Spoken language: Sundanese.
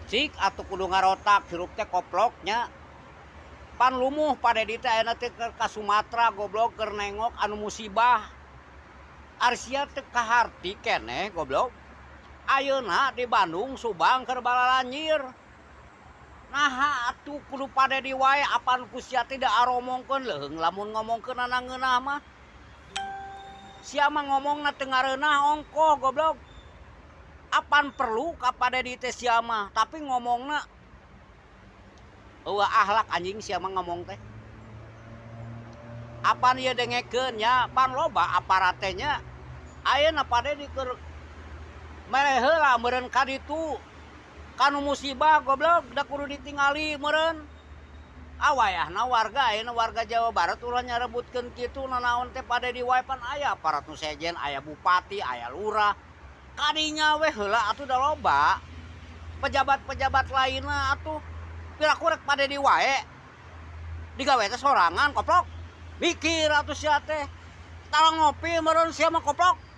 Cik atuh kudu ngarotak hirup teh koplok nya. Pan lumuh Pak Dedi teh ayeuna teh keur ka Sumatera goblok keur nengok anu musibah. Ari sia teu kaharti keneh goblok. Ayeuna di Bandung, Subang keur balalanjir. Naha atuh kudu Pak Dedi wae apan ku sia teh diaromongkeun leuheung lamun ngomongkeunana ngeunah mah. Sia mah ngomongna teu ngareunah ongkoh goblok. Apan perlu ka Pak Dedi teh sia mah, tapi ngomongna eueuh akhlak anjing sia mah ngomong teh. Apan ieu dengekeun nya, pan loba aparat teh nya. Ayeuna Pak Dedi keur mere heula meureun ka ditu kanu musibah goblok da kudu ditingali meureun. Ah wayahna warga ayeuna warga Jawa Barat ulah nyarebutkeun kitu nanaon teh Pak Dedi wae pan aya aparat nu sejen, aya bupati, aya lurah. Kadinya we heula atuh da loba pejabat-pejabat lainna atuh piraku rek Pak Dedi wae digawe teh sorangan koplok. Mikir atuh sia teh. Tara ngopi meureun sia mah koplok.